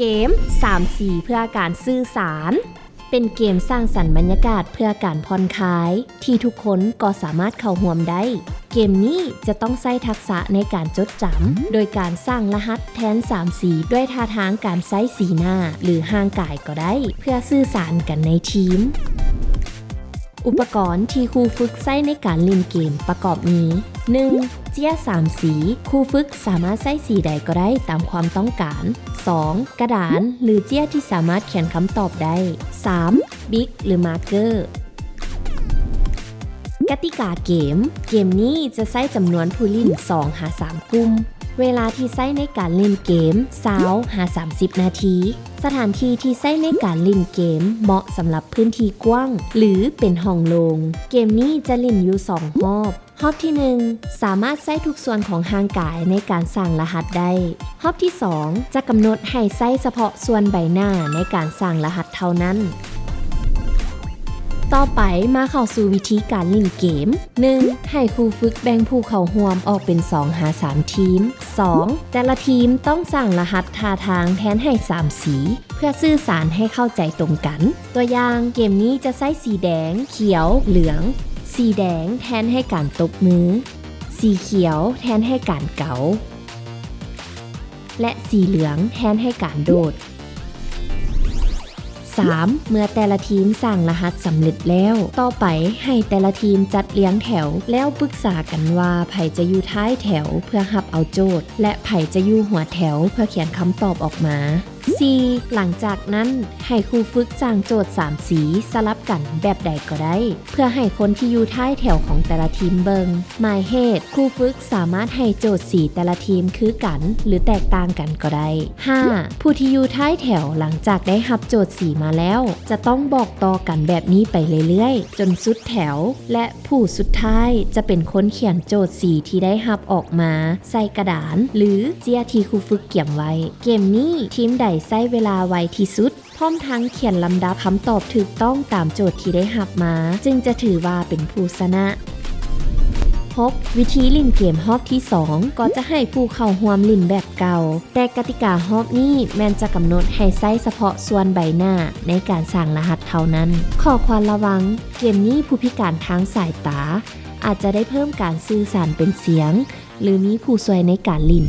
ເກມສາມສີເພື່ອການສື່ສານ ເປັນເກມສ້າງສັນບັນຍາກາດເພື່ອການຜ່ອນຄາຍ ທີ່ທຸກຄົນກໍສາມາດເຂົ້າຮ່ວມໄດ້. ເກມນີ້ຈະຕ້ອງໃຊ້ທັກສະໃນການຈົດຈຳ ໂດຍການສ້າງລະຫັດແທນສາມສີດ້ວຍທ່າທາງການໃຊ້ສີໜ້າ ຫຼື ຮ່າງກາຍກໍໄດ້ ເພື່ອສື່ສານກັນໃນທີມ. ອຸປະກອນທີ່ຄູຝຶກໃຊ້ໃນການຫຼິ້ນເກມປະກອບມີ ໜຶ່ງ ເຈ້ຍສາມສີ ຄູຝຶກສາມາດໃຊ້ສີໃດກໍໄດ້ຕາມຄວາມຕ້ອງການ. ສອງ ກະດານ ຫຼື ເຈ້ຍທີ່ສາມາດຂຽນຄຳຕອບໄດ້. ສາມ ບິກ ຫຼື ມາເກີ. ກະຕິກາເກມ ເກມນີ້ຈະໃຊ້ຈຳນວນຜູ້ຫຼິ້ນສອງຫາສາມກຸ່ມ. ເວລາທີ່ໃຊ້ໃນການຫຼິ້ນເກມ ຊາວຫາສາມສິບນາທີ. ສະຖານທີ່ທີ່ໃຊ້ໃນການຫຼິ້ນເກມເໝາະສຳລັບພື້ນທີ່ກວ້າງ ຫຼື ເປັນຫ້ອງໂລ່ງ. ເກມນີ້ຈະຫຼິ້ນຢູ່ສອງຮອບ. ຮອບທີໜຶ່ງ ສາມາດໃຊ້ທຸກສ່ວນຂອງຮ່າງກາຍໃນການສ້າງລະຫັດໄດ້. ຮອບທີສອງ ຈະກຳນົດໃຫ້ໃຊ້ສະເພາະສ່ວນໃບໜ້າໃນການສ້າງລະຫັດເທົ່ານັ້ນ. ຕໍ່ໄປມາເຂົ້າສູ່ວິທີການຫຼິ້ນເກມ. ໜຶ່ງ ໃຫ້ຄູຝຶກແບ່ງຜູ້ເຂົ້າຮ່ວມອອກເປັນສອງຫາສາມທີມ. ສອງ ແຕ່ລະທີມຕ້ອງສ້າງລະຫັດທ່າທາງແທນໃຫ້ສາມສີ ເພື່ອສື່ສານໃຫ້ເຂົ້າໃຈຕົງກັນ. ຕົວຢ່າງ, ເກມນີ້ຈະໃຊ້ສີແດງ, ຂຽວ, ເຫຼືອງ. ສີແດງແທນໃຫ້ການຕົບມື, ສີຂຽວແທນໃຫ້ການເກົາ ແລະ ສີເຫຼືອງແທນໃຫ້ການໂດດ. ສາມ ເມື່ອແຕ່ລະທີມສ້າງລະຫັດສຳເລັດແລ້ວ, ຕໍ່ໄປໃຫ້ແຕ່ລະທີມຈັດລຽງແຖວ ແລ້ວປຶກສາກັນວ່າໃຜຈະຢູ່ທ້າຍແຖວເພື່ອຮັບເອົາໂຈດ ແລະ ໃຜຈະຢູ່ຫົວແຖວເພື່ອຂຽນຄຳຕອບອອກມາ. ສີ່ ຫຼັງຈາກນັ້ນ, ໃຫ້ຄູຝຶກສ້າງໂຈດສາມສີສະຫຼັບກັນແບບໃດກໍໄດ້ ເພື່ອໃຫ້ຄົນທີ່ຢູ່ທ້າຍແຖວຂອງແຕ່ລະທີມເບິ່ງ. ໝາຍເຫດ, ຄູຝຶກສາມາດໃຫ້ໂຈດສີແຕ່ລະທີມຄືກັນ ຫຼື ແຕກຕ່າງກັນກໍໄດ້. ຫ້າ ຜູ້ທີ່ຢູ່ທ້າຍແຖວຫຼັງຈາກໄດ້ຮັບໂຈດສີມາແລ້ວ ຈະຕ້ອງບອກຕໍ່ກັນແບບນີ້ໄປເລື້ອຍໆ ຈົນສຸດແຖວ ແລະ ຜູ້ສຸດທ້າຍຈະເປັນຄົນຂຽນໂຈດສີທີ່ໄດ້ຮັບອອກມາໃສ່ກະດານ ຫຼື ເຈ້ຍທີ່ຄູຝຶກກຽມໄວ້. ເກມນີ້ ທີມໃດໃຊ້ເວລາໄວທີ່ສຸດ ພ້ອມທັງຂຽນລຳດັບຄຳຕອບຖືກຕ້ອງຕາມໂຈດທີ່ໄດ້ຮັບມາ ຈຶ່ງຈະຖືວ່າເປັນຜູ້ຊະນະ. ຫົກ ວິທີຫຼິ້ນເກມຮອບທີສອງ ກໍຈະໃຫ້ຜູ້ເຂົ້າຮ່ວມຫຼິ້ນແບບເກົ່າ, ແຕ່ກະຕິກາຮອບນີ້ແມ່ນຈະກຳນົດໃຫ້ໃຊ້ສະເພາະສ່ວນໃບໜ້າໃນການສ້າງລະຫັດເທົ່ານັ້ນ. ຂໍ້ຄວນລະວັງ, ເກມນີ້ຜູ້ພິການທາງສາຍຕາອາດຈະໄດ້ເພີ່ມການສື່ສານເປັນສຽງ ຫຼື ມີຜູ້ຊ່ວຍໃນການຫຼິ້ນ.